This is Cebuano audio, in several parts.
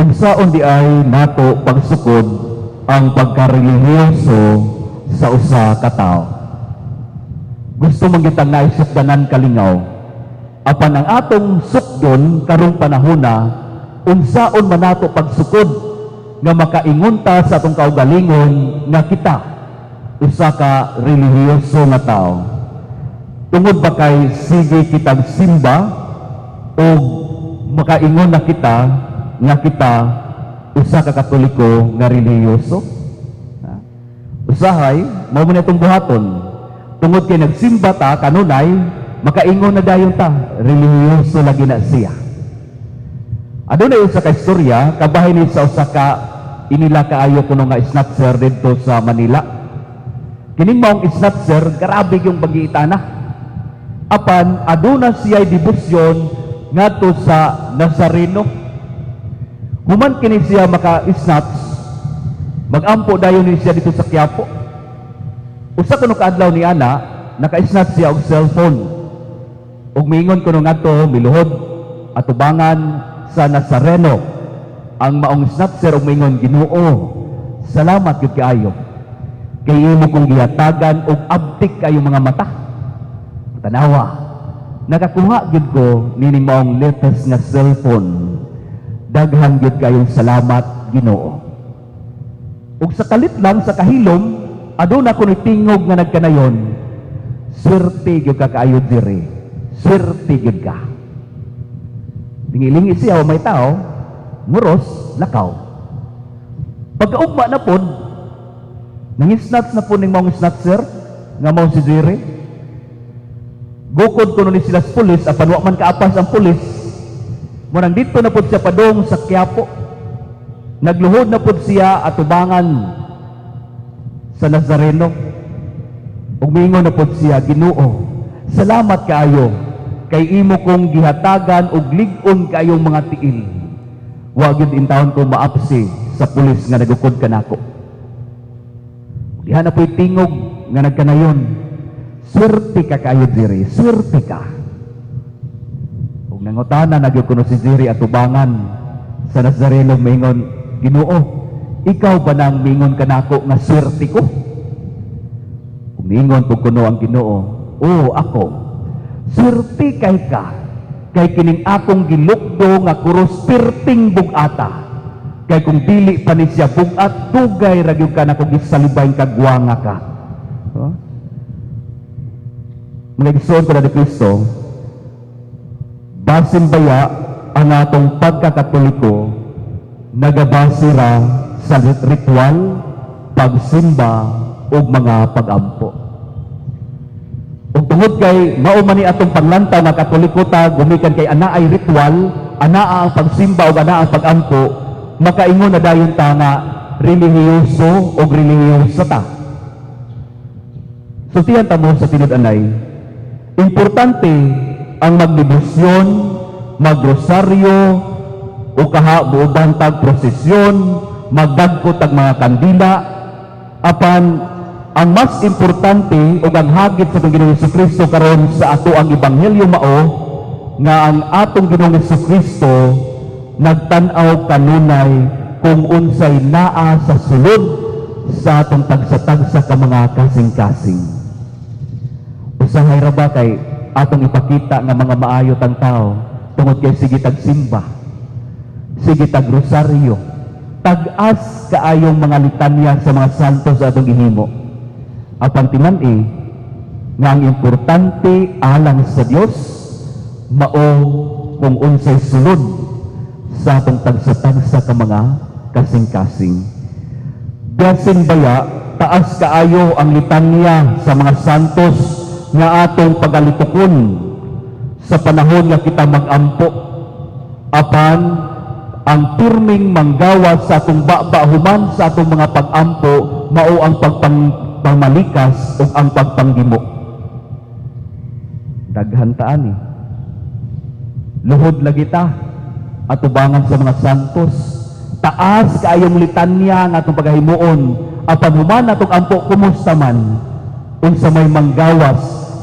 Unsaon diay nato pagsukod ang pagkarelihiyoso sa usa ka tawo? Gusto man kitang naisukdanan kalingaw. Apan ang atong sukdon karong panahona, unsaon man nato pagsukod nga makaingon ta sa atong kaugalingon nga kita usa ka relihiyoso nga tao? Tungod ba kay sige kitang simba o makaingon na kita nga kita usa ka Katoliko nga relihiyoso? Ha? Usahay, mao man itong buhaton. Tungod kay nagsimba ta kanunay, makaingon na dayon ta, relihiyoso lagi na siya. Adunay usa ka istorya, kabahin ni sa usa ka inila kaayo kuno nga snatcher didto sa Manila. Kining maong snatcher, grabe yung bagiitana. Apan aduna siya'y debosyon ngadto sa Nazareno. Human kini siya maka-snatch, magampo dayon ni siya dito sa Quiapo. Usa kuno kaadlaw ni ana, naka-snatch siya og cellphone. Ug miingon kuno ngadto, miluhod atubangan sa Nazareno. Ang maong snatcher og miingon, "Ginoo, salamat gyud kaayo. Kay imo kong gihatagan og abtik kayo mga mata. Tanawa, nakakuha gyud ko nining maong latest nga cellphone. Daghan gyud kayong salamat, Ginoo." Ug sa kalit lang sa kahilom, aduna kuno'y tingog nga nagkanayon, "Swerte gyud ka kaayo diri. Swerte gyud ka." Lingi-lingi siya, may tao, muros, lakaw. Pagkaugma na pod, nangisnatch na po ning maong snatcher, nga mao si Jerry. Gukod kuno ni sila sa pulis, apan wa man kaapas ang pulis. Murang dito na pod siya padung sa Quiapo. Nagluhod na pod siya atubangan sa Nazareno. Ug miingon na pod siya, "Ginoo, salamat kaayo kay imo kong gihatagan og lig-on kaayong mga tiil. Wa gyud intawon ko maapsi sa pulis nga nagukod kanako." Diha na po'y tingog nga nagkanayon, "Swerte ka kaayo diri, swerte ka." Ug nangutana na gyud kuno si Jerry atubangan sa Nazareno, mingon, "Ginoo, ikaw ba nang mingon kanako nga swerte ko?" Ug mingon pud kuno ang Ginoo, "Oo, ako. Swerte kay ka, kay kining akong gilukdo nga krus perting bug-ata. Kay kung dili pa ni siya bug-at, dugay ra gyud ka nako gisalibay kagwanga ka." Huh? Mga igsoon ko na ni Kristo, basin baya ang atong pagkakatoliko nagabase ra sa ritual, pagsimba ug mga pagampo? Ug tungod kay mao man ni atong panglantaw nga Katoliko ta gumikan kay anaay ritual, anaa ang pagsimba ug anaa ang pagampo, makaingon na dayon ta nga relihiyoso o relihiyosa ta. Sultihan ta mo sa tinud-anay, importante ang magdebosyon, magrosaryo, o kaha muuban tag prosesyon, magdagko tag mga kandila, apan ang mas importante ug ang hagit sa atong Ginoong Kristo karon sa ato ang ebanghelyo mao nga ang atong Ginoong Kristo nagtan-aw kanunay kung unsay naa sa sulod sa atong tagsa-tagsa ka mga kasing-kasing. Usahay ra ba kay atong ipakita nga mga maayo tang tao tungod kay sige tag simba, sige tag rosaryo, tag-as kaayong mga litanya sa mga santo sa atong gihimo? Apan timan-i nga ang importante alang sa Dios mao kung unsay sulod sa atong tagsa-tagsa ka mga kasing-kasing. Biyasin baya taas kaayo ang litanya sa mga santos nga atong pagalitukon sa panahon nga kita magampo, apan ang pirming manggawas sa atong baba human sa atong mga pagampo mao ang pagpamalikas o ang pagpanggimo. Daghan ta ani. Luhod lagi ta atubangan sa mga santos. Taas kaayong litanya nga atong pagahimuon, apan human atong ampo, kumusta man? Unsa may manggawas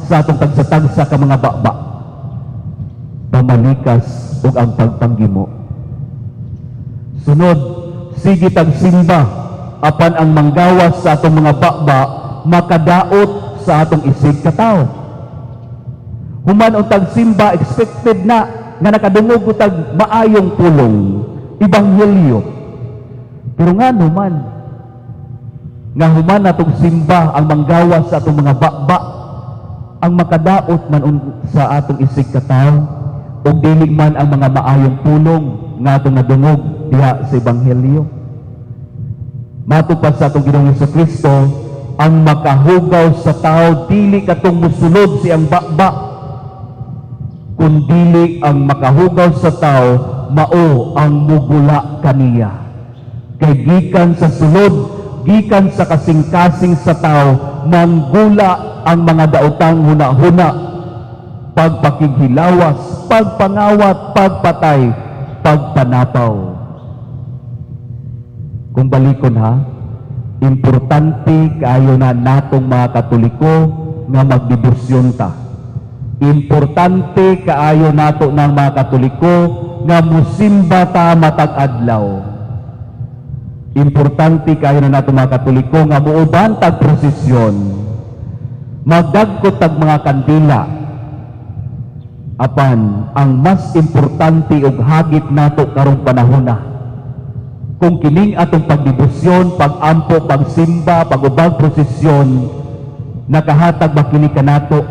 sa atong tagsa-tagsa ka mga baba? Pamalikas ug ang pagpanggimo. Sunod, sige tag simba, apan ang manggawas sa atong mga baba makadaot sa atong isig katawo. Human untag simba, expected na nga nakadungog tag maayong pulong, ebanghelyo. Pero ngano man nga human natong simba, ang manggawas sa atong mga baba ang makadaot man sa atong isig katawo ug dili man ang mga maayong pulong nga atong nadungog diha sa ebanghelyo? Matupad sa atong Ginoong Hesus Kristo, ang makahugaw sa tao dili katong musulod sa iyang baba, kundili ang makahugaw sa tao mao ang mugula kaniya. Kay gikan sa sulod, gikan sa kasing-kasing sa tao, manggula ang mga daotang huna-huna, pagpakighilawas, pagpangawat, pagpatay, pagpanapaw. Kung balikon ha, importante kaayo na natong mga Katoliko nga magdebosyon ta. Importante kaayo nato ng mga Katoliko nga musimba ta matag adlaw. Importante kaayo na nato mga Katoliko nga muuban tag prosesyon. Magdagko tag mga kandila. Apan ang mas importante ug hagit nato karong panahona, kung kining atong pagdebosyon, pag-ampo, pagsimba, pag-ubag prosesyon, nakahatag ba kini kanato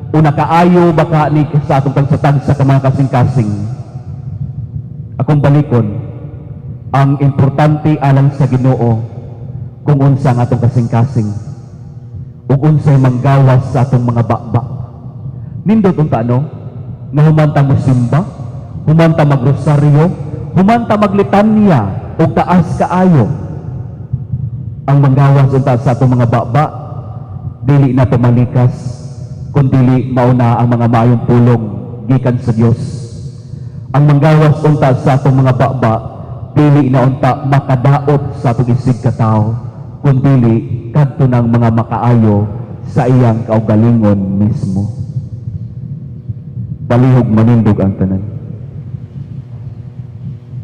o nakaayo ba ka ni sa atong tagsa-tagsa ka mga kasing-kasing? Akong balikon, ang importante alang sa Ginoo kung unsa ang atong kasing-kasing ug unsay manggawas sa atong mga baba. Nindot unta, no? Nga human ta mosimba, human ta magrosaryo, human ta maglitanya ug taas kaayo. Ang manggawas unta sa atong mga baba dili na pamalikas, kundili mauna ang mga maayong pulong gikan sa Dios. Ang manggawas unta sa atong mga baba dili na unta makadaot sa atong isig katawo, kundili kadto ng mga makaayo sa iyang kaugalingon mismo. Palihog manindog ang tanan.